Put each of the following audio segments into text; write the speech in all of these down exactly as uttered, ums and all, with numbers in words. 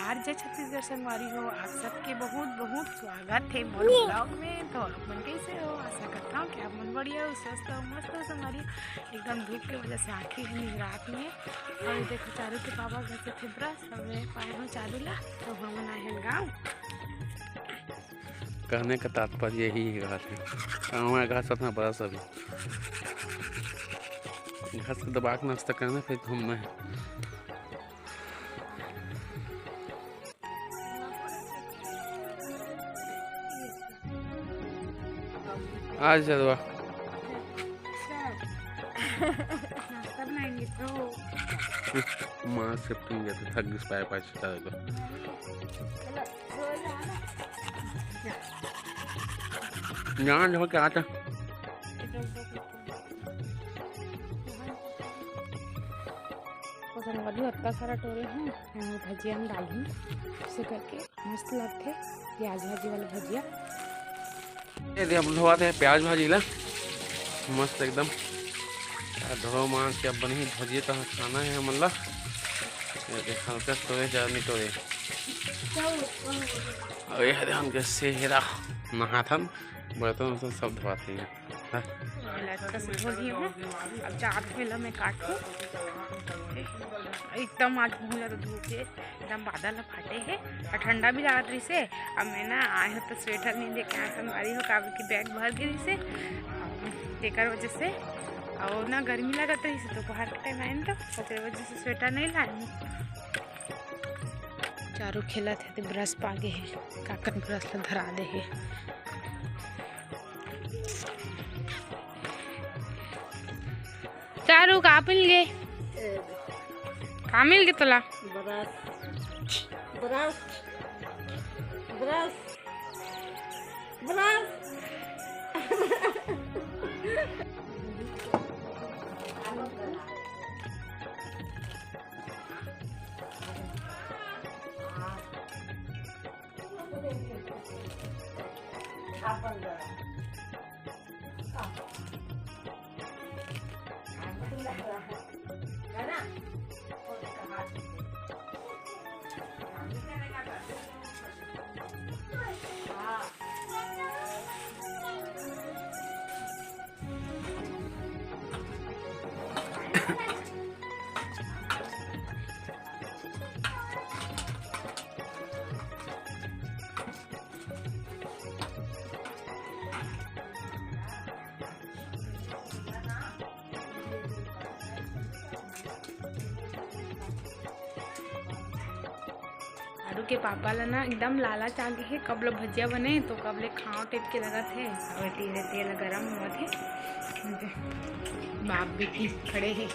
आर जय छत्तीसगढ़ संगवारी हो, आप सबके बहुत बहुत स्वागत हे मोर vlog में। तो आप मन कैसे हो? आशा करता हूँ कि आप मन बढ़िया हो, स्वस्थ हो, मस्त हो संगवारी। एकदम धूप के वजह से आँखी भी निहरात नहीं है। और ये देखो, चारू के पापा घर से थे brush, अब मैं पाए हूँ चारू ला, तो हम आए हैं गाँव। कहने का तात्पर्य यही है, घास है। गाँव में घास उतना बड़ा सभी। घास को दबा के नाश्ता करना, फिर घूमना है। आज जलवा। नाश्ता बनाएंगे तो। माँ से तुम जैसे थक गई, पाए पाए चला गया। जान हो क्या आता। तो संगवारी, अतका सारा टोरे हैं, यहाँ भजिया में डालही, ऐसे करके मस्त लगथे प्याज भाजी वाला भजिया। ये दे, अब धोवा थे प्याज भाजी ला, मस्त एकदम। आ, धो मांज के अब बनही भजिया, तो खाना है हमन ला। ये दे, हल्का से टोरे, ज्यादा नहीं टोरे। और ये दे, हमके सेहरा नहाथन, बर्तन उर्तन सब धोवाथे। हाँ। एला अच्छा से धो लिए हूँ। अब जात हूँ, एला मैं काटहूँ। एकदम आज बहुत ज्यादा धूप है, एकदम बादल ह फाटे है और ठंडा भी लागत रहिस हे। अब मैं ना आए हूँ तो sweater नहीं लेके आए संगवारी हो, काबर कि bag भर गे रहिस हे, तेकर वजह से। और ना गर्मी लागत रहिस हे दोपहर के time आए तो, ओकरे वजह से sweater नहीं लाए हूँ। चारू खेलत हे ते brush पागे हे, काकर brush ला धरा दे हे। चारू, का मिल गे? का मिल गे तोला? Brush, brush, brush, brush। आरू के पापा ला ना एकदम लालच आ गे हे, कब ले भजिया बने तो कब ले खाओ type के लगत हे। अउ एती तेल गरम होवत हे, बाप बेटी खड़े हे।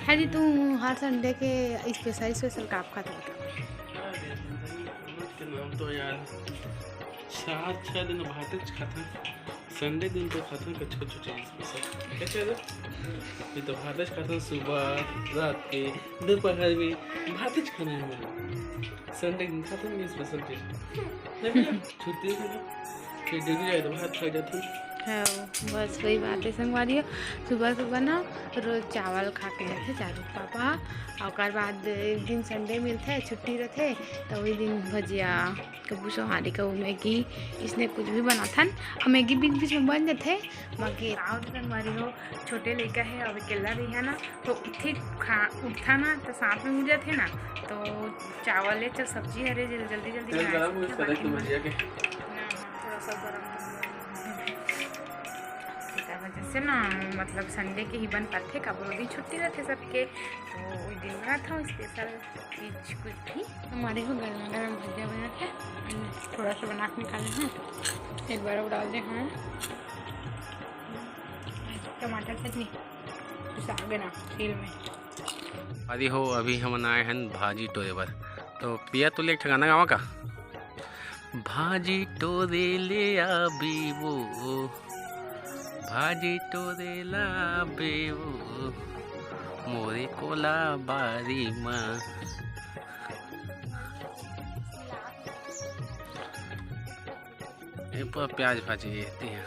हाँ जी, तू हर Sunday के special special का खात हस? रोज के नाम तो यार, चार छह दिन भाते खात हन। Sunday दिन तो खाथन कुछ कुछ चीज special। कैसे है? ये तो भात खाथन सुबह, रात के, दोपहर में भात खाना है मेरे। Sunday दिन खाथन ये special चीज। नहीं भैया, छुट्टी है ना? फिर daily जाए तो भात खा जाथन। हाँ, बस वही बात है संगवारी हो। सुबह सुबह ना रोज चावल खा के जाथे चारू पापा, और ओकर बाद एक दिन Sunday मिलथे, छुट्टी रहथे, तो वही दिन भजिया, कभू सोहारी, कभू Maggi, इसने कुछ भी बनाथन। अउ Maggi बीच बीच में बन जाथे, बाकी और संगवारी हो, छोटे लइका हे, अब अकेला रही है ना, तो उठे खा, उठा ना तो साथ में हो जाथे ना, तो चावल ले चल सब्जी हरे जल-, जल्दी जल्दी तेल बना गरम हो सकथे, गया, बाकी सड़क में भजिया के। हाँ, हाँ, थोड़ा सा गरम हो गया। एकर वजह से ना, मतलब Sunday के ही बन पाथे, काबर ओ दिन छुट्टी रहथे सबके, तो ओई दिन बनाथन special। चीज कुछ भी। हमारे को गरमा गरम भजिया बना के थोड़ा सा बना के निकाले हैं, एक बार और डाल दे हमें टमाटर चटनी, कुछ आगे ना तेल में। अरे हो, अभी हमन आए हन भाजी टोरे बर, तो पिया तो ले एक ठो गाना गावा का? भाजी टोरे ले आबे वो, भाजी टोरे लाबे वो, मोरे कोला बारी मा। ये पूरा प्याज भाजी है, ये है।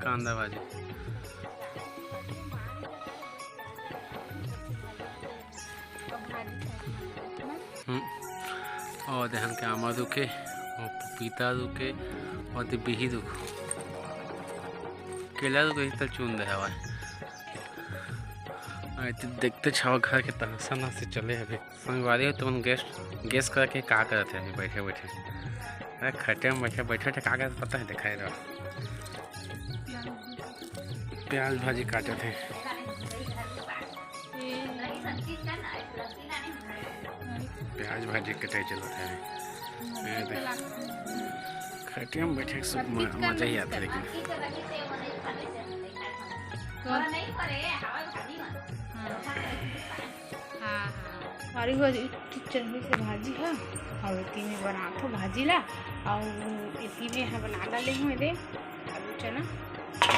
कांदा भाजी। हम्म। और देहन के आमा दुखे, और पपीता दुखे, और ते बिही दुख, केला दुखे, इस तरह चुन दे हवाए। आई तो देखते छावा घर के तहसा नहसी चले अभी। संगवारी हो, तुमन guess, guess करके का करत हे अभी बैठे बैठे? अरे खटिया में बैठे बैठे का करत पता है, दिखाई दो। प्याज भाजी काटत हे। प्याज भाजी कटाई चलत हे। ये देख, खटिया में बैठे के सुख म-, मजा ही आता है लेकिन। हाँ, हाँ। अरे वो एक चीज चढ़ी से भाजी है, और एती में बनात हो भाजी ला, और एती में यहाँ बना डाले हूँ, ये दे, आलू चना,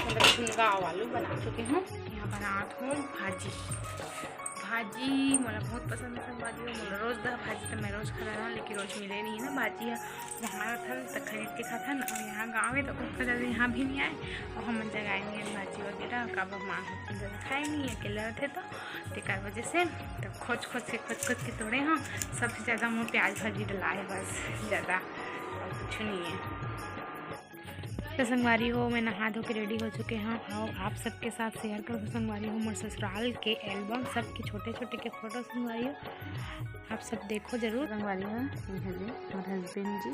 मतलब झुनगा और आलू बना चुके हूँ। यहाँ बनात हो भाजी, भाजी मोला बहुत पसंद है संगवारी हो, मोला रोज दा भाजी तो मैं रोज खा रहा हूँ, लेकिन रोज मिले नहीं है ना भाजी है, वहाँ रथन तो खरीद के खाथन, और यहाँ गाँव में तो उतना ज़्यादा यहाँ भी नहीं आए, और हम जगह नहीं है भाजी वगैरह, काबर माँ उतना ज़्यादा खाए नहीं है, अकेला रहते तो तेकर वजह से तो खोज खोज के, खोज खोज के तोड़े हाँ। सबसे ज़्यादा मोर प्याज भाजी डला है बस, ज़्यादा और कुछ नहीं है। तो संगवारी हो, मैं नहा धो के रेडी हो चुके हैं। आओ आप सबके साथ शेयर करूँ संगवारी हो मोर ससुराल के एल्बम, सबके छोटे छोटे के फोटो संगवारी हो, आप सब देखो जरूर। संगवारी हो, ये हरे मोर हस्बैंड जी,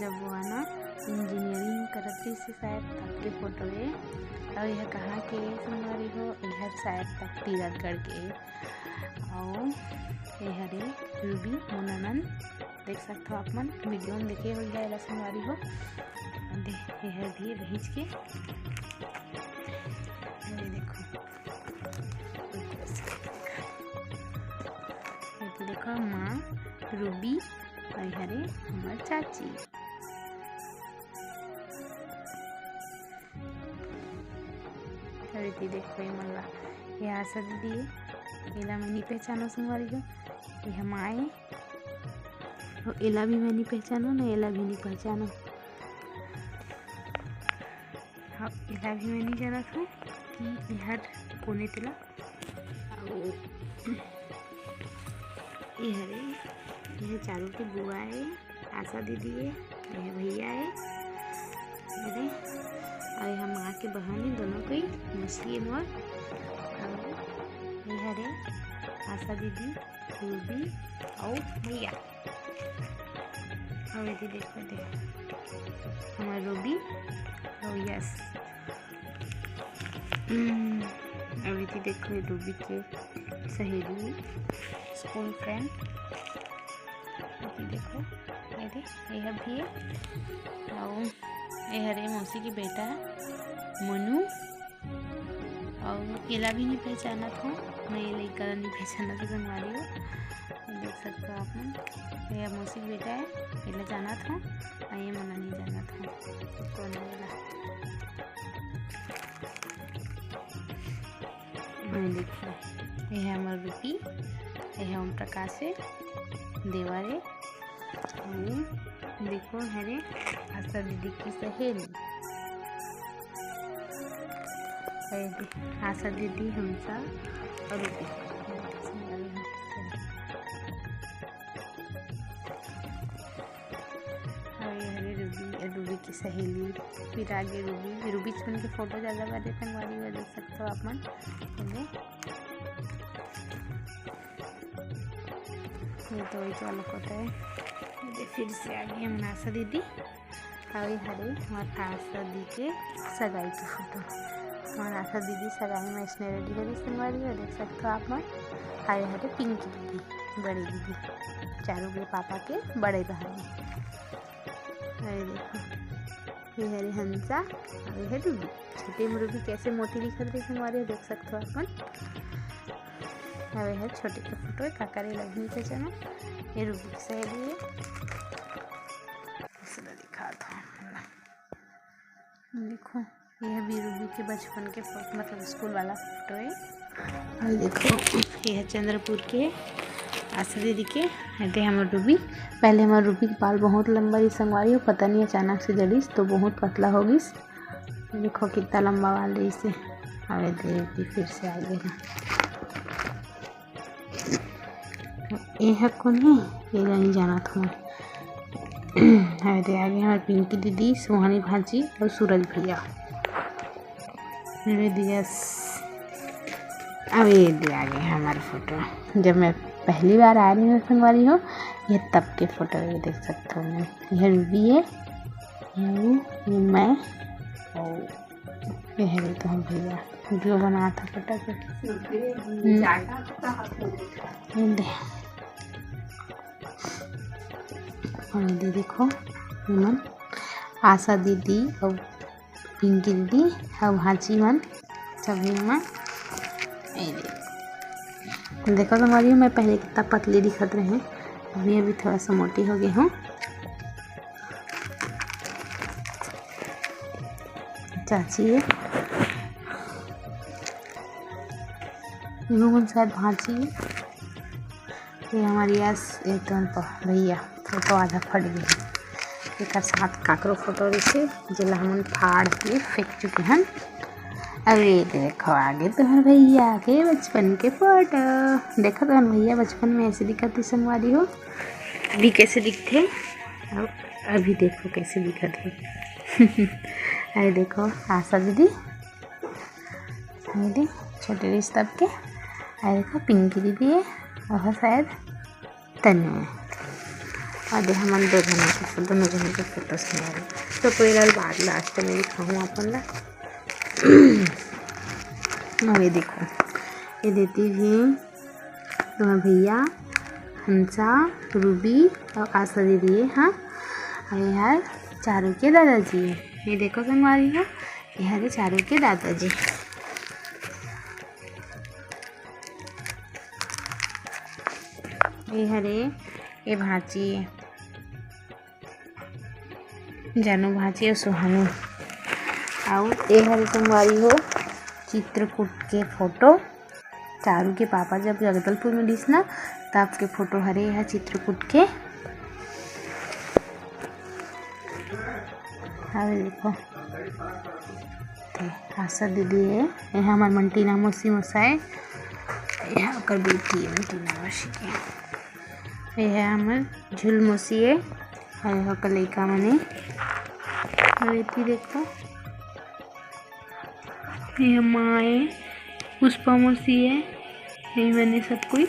जब वो आना इंजीनियरिंग करत रहिस शायद, तब के फोटो है। और यह कहाँ के संगवारी हो, यह शायद तक तीरथगढ़ के। और ये हरे रूबी मोर ननद, देख सकथो आप मन वीडियो में देखे होइहा एला संगवारी हो। दे, ये हर भी रहीच के, ये देखो, ये तो देखो माँ रूबी, और हरे हमर चाची। अरे ती देखो ये मन ला, ये आशा दीदी है, एला मैं नहीं पहचानो संगवारी हो, ये हम आए, और एला भी मैं नहीं पहचानो ना, एला भी नहीं पहचानो। हाँ, एला भी मैं नहीं जानत हूँ कि एहर कोने तेला। अउ ये हरे, ये चारू के बुआ है, आशा दीदी है, ये भैया है, अरे, अउ ये हम माँ के बहन है, दोनों कोई मछली है मोर। अउ ये हरे आशा दीदी, रूबी अउ भैया। अउ ये देखो, देखो, हमार रूबी अउ यश। हम्म, अउ ये देखो, ये रूबी के सहेली, स्कूल फ्रेंड। ये देखो, ये दे, ये भी है। अउ ये हरे मौसी के बेटा है, मनु। अउ एला भी नहीं पहचानत हो, मैं ये लइका ला नहीं पहचानत हो, संगवारी हो। देख सकते हो आप मन, ये मौसी के बेटा है, एला जानत हो, अउ ये मन नहीं जानत हो, कौन है एला। मैं देखो, ये है हमर रूबी, ये है ओम प्रकाश है, देवर है, अउ देखो हरे आशा दीदी की सहेली। ये दे, आशा दीदी हमसा और रूबी। अउ ये हरे रूबी, रूबी की सहेली, फिर आगे रूबी, रूबी चुन के फोटो ज़्यादा बने संगवारी हो, देख सकते हो आप मन। ये दे। ये तो वही वाला फोटो है। ये दे, फिर से आ गई हमर आशा दीदी। अउ ये हरे हमर आशा दीदी के सगाई के फोटो। हमर आशा दीदी सगाई में इसने रेडी हो रही संगवारी हो, देख सकते हो आप मन। अउ ये हरे पिंकी दीदी, बड़ी दीदी, चारू के पापा के बड़े बहन। अरे देखो, ये हरे हंसा, अउ ये हरे रूबी। छोटे में रूबी कैसे मोती दिखत रही संगवारी हो, देख सकते हो आप मन। अउ ये हरे छोटे के फोटो है, काका रे लगी के चना, ये रूबी के सहेली है। इसने दिखा दो, देखो। ये भी रूबी के बचपन के फोटो, मतलब स्कूल वाला फोटो है। अउ देखो, ये है चंद्रपुर के आशा दीदी के। ये दे हमर रूबी। पहले हमर रूबी के बाल बहुत लंबा रहिस संगवारी हो, पता नहीं अचानक से झड़िस तो बहुत पतला हो गिस। देखो कितना लंबा वाला इसे। अरे देख, फिर से आ गया। एह कोन हे? ये नहीं जानत हूँ। अरे दे, आगे हमारे पिंकी दीदी, सोहानी भांजी और सूरज भैया। अरे दिया स-, अब ये दे, आगे हमारे फोटो। जब मैं पहली बार आ रही हूँ संगवारी हो, ये तब के फोटो ये देख सकते हो। मैं, ये रूबी है, ये, ये मैं, और ये है तो हम भैया वीडियो बनात हे फटाफट। हम्म। ये दे। और ये दे देखो, हमन आशा दीदी और पिंकी दीदी और भांची मन सभी हमन। ये दे। देखो संगवारी हो, मैं पहले कितना पतली दिखत रहे, अभी, अभी थोड़ा सा मोटी हो गई हूँ। चाची है, इहू मन शायद भांची है। ये हमारी यस, ये तो हम प-, भैया, फोटो आधा फट गया है। एकर साथ काकरो फोटो रहिसे, जेला हमन फाड़ के फेंक चुके हन। अरे देखो, आगे तुम्हार भैया के बचपन के फोटो। देखो, तुम्हार भैया बचपन में ऐसे दिखत हे संगवारी हो, अभी कैसे दिखथे, और अभी देखो कैसे दिखत हे। अरे देखो, आशा दीदी, ये दे, छोटे रिश्ते तब के। अरे देखो, पिंकी दीदी है, और शायद तन्नू है। और दे, हमन दो जने के, दोनों जने के फोटो संगवारी। तो कोई लाल बाद लास्ट में दिखाऊँ अपन ला। और ये देखो, ये देती भी तुम्हार भैया, हंसा, रूबी और आशा दीदी है। हाँ, और ये हर चारू के दादाजी है। ये देखो संगवारी हो, ये हरे चारू के दादाजी। ये हरे, ये भांची, जानू भांची और सुहानी। और ये हरे संगवारी हो, चित्रकूट के फोटो। चारू के पापा जब जगदलपुर में रहिस ना, तब के फोटो हरे, ये चित्रकूट के। अरे देखो, ते आशा दीदी है, ये हमार मंटीना मौसी मौसा है, ये ओकर बेटी है मंटीना मौसी के, ये है हमार झुल मौसी है, और ये ओकर लइका मने। और एती देखो, ये माँ है, पुष्पा मौसी है, ये मने सब कोई।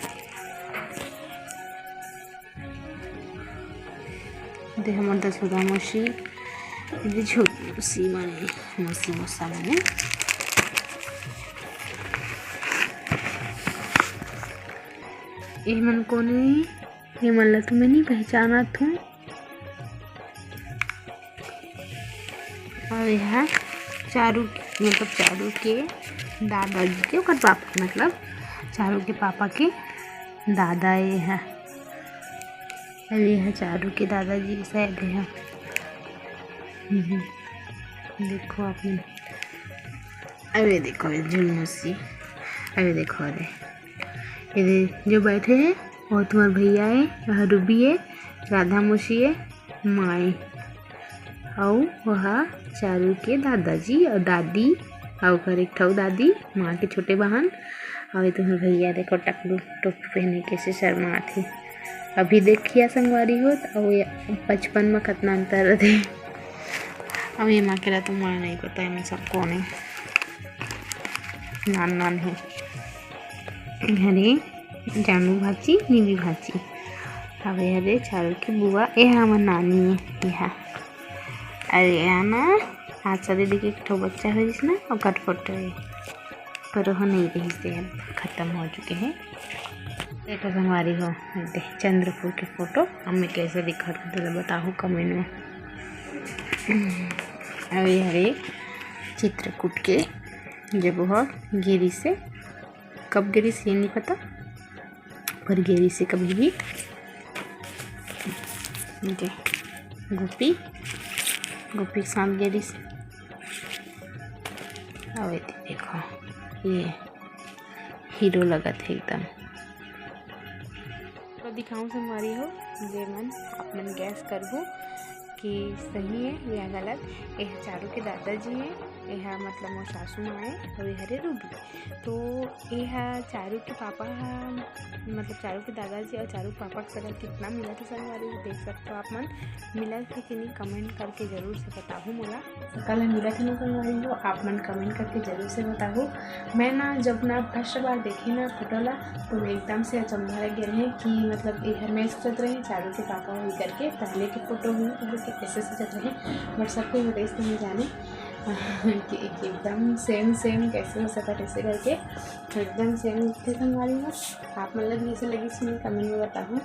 दे हमर दसुरा मौसी, दे छोट मौसी माने, मौसी मौसा माने। ए मन कोन ए? ए मन ला तो मैं नहीं पहचानत हूँ। और यह चारू, मतलब चारू के दादाजी के, ओकर पापा, मतलब चारू के पापा के दादा ये है। अरे यह चारू के दादाजी शायद है। हम्म, देखो आपने, अरे देखो ये झुल मौसी, अरे देखो, अरे ये दे जो बैठे हैं वो तुम्हार भैया है, वह रूबी है, राधा मौसी है, माई, अउ वह चारू के दादाजी अउ दादी, अउ ओकर एक ठउ दादी, माँ के छोटे बहन, अउ ये तुम्हार भैया देखो टकलू टोपी पहने कैसे शर्मात हे। अभी देखिया संगवारी हो, अउ ये बचपन में कितना अंतर रहे। अब ये माँ के ला तो मोला नहीं पता है, मैं सब कौन है, नान नान है। हरे जानू भाची, नीवी भाची। अब ये हरे चारू के बुआ, ये हमर नानी है, ये हा। अरे ये ना, आशा दीदी के एक ठो बच्चा होइस ना, ओकर फोटो है। पर वो नहीं रहिस हे, अब खत्म हो चुके हैं। देखो संगवारी हो, दे चंद्रपुर के फोटो, अब मैं कैसे दिखत हूँ, तो बताओ कमेंट में। अब ये हरे चित्रकूट के, जब वो गिरिस हे, कब गिरिस हे ये नहीं पता, पर गिरिस हे कभी भी। ओके, गोपी, गोपी के साथ गिरिस हे। अब ये देखो, ये हीरो लगत है एकदम। तो दिखाऊं संगवारी हो, जे मन आप मन guess करबो कि सही है या गलत। ये चारू के दादाजी है, एहा मतलब मोर सासू माँ ए, अउ एहरे रूबी। तो एहा चारू के पापा ह, मतलब चारू के दादाजी अउ चारू के पापा के करा कितना मिलत हे संगवारी हो, देख सकत हो आप मन। मिलत हे कि नहीं, comment करके जरूर से बताहू मोला। सकल ह मिलत हे ना संगवारी हो, आप मन comment करके जरूर से बताहू। मैं ना जब ना first बार देखे ना फोटो ला, तो मैं एकदम से अचंभा लग गए रहे कि मतलब एहर match करत रहे चारू के पापा होई करके। पहले के फोटो हुई, पहले के कैसे सजत रहे, but सब कोई बताइस तो मैं जाने कि एक, एकदम same same कैसे हो सकत ऐसे करके, तो एकदम same थे संगवारी हो। आप मन ला भी ऐसे लगिस कि नहीं, comment में बताहू।